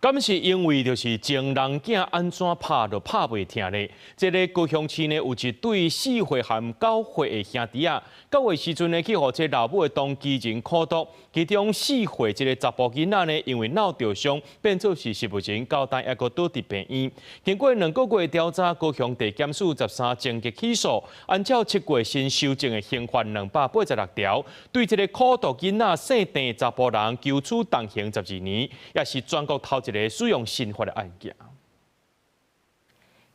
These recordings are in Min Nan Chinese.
敢是因為就是情人囝按怎拍都拍袂疼呢？這个高雄市呢有一對4歲和9歲的兄弟仔，9月時陣呢去予這老母的同居人苦毒，其中四歲這个查埔囡仔呢，因為腦著傷變做是植物人，到今猶閣倒佇病院。經過2個月調查，高雄地檢署13偵結起訴，按照7月新修正的刑法286條，對這个苦毒囡仔姓鄭查埔人求處重刑12年，也是全國頭一个使用刑法的案件。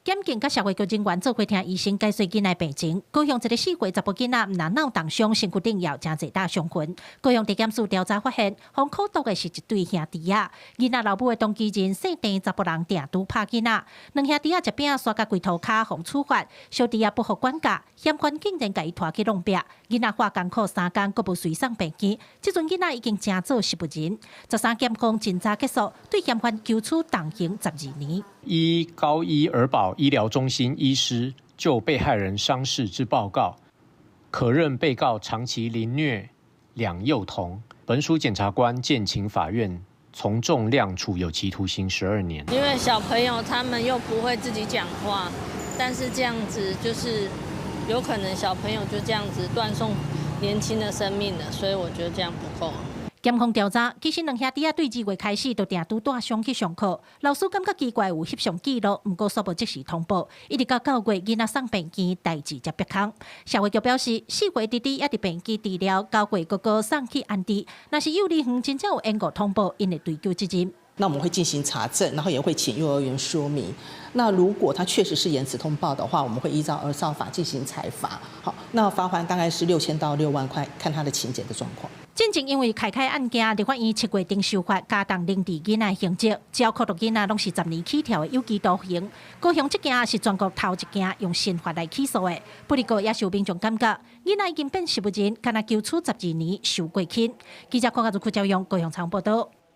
檢警佮社會局人員做伙聽醫生解說囡仔病情。高雄一个4歲查埔囡仔，毋但腦重傷，身軀頂也有誠濟道傷痕。高雄地檢署調查發現，予苦毒的是一對兄弟仔。囡仔老母的同居人姓鄭查埔人定拄拍囡仔，兩兄弟仔食餅捒共規塗跤，予處罰。小弟仔不服管教，嫌犯竟然共伊拖去弄壁。囡仔化艱苦3工，閣無隨送病院。這陣囡仔已經成做植物人。13檢控偵查結束，對嫌犯求處重刑十二年。依高一兒保醫療中心醫師就被害人傷勢之報告，可認被告長期凌虐兩幼童。本署檢察官建請法院從重量處有期徒刑12年。因為小朋友他們又不會自己講話，但是這樣子就是有可能小朋友就這樣子斷送年輕的生命了，所以我覺得這樣不夠。檢控調查，其實兩兄弟仔對2月開始就定拄帶傷去上課，老師感覺奇怪有翕相記錄，毋過煞無即時通報，一直到9月囡仔送病院，代誌才煏空。社會局表示，4歲弟弟猶佇病院治療，9月哥哥送去安置。若是幼兒園真正有延誤通報，𪜶會追究責任。那我們會進行查證，然後也會請幼兒園說明。那如果他確實是延遲通報的話，我們會依照兒少法進行裁罰。好，那罰鍰大概是6000到6萬塊，看他的情節的狀況。進前因為凱凱案件，立法院7月頂修法加重凌遲囡仔刑責，只要苦毒囡仔攏是十年起跳的有期徒刑。高雄這件是全國頭一件用刑法來起訴的，不過也是有民眾感覺，囡仔已經變植物人，敢若求處十二年，傷過輕。記者郭家如、柯昭勇高雄採訪報導。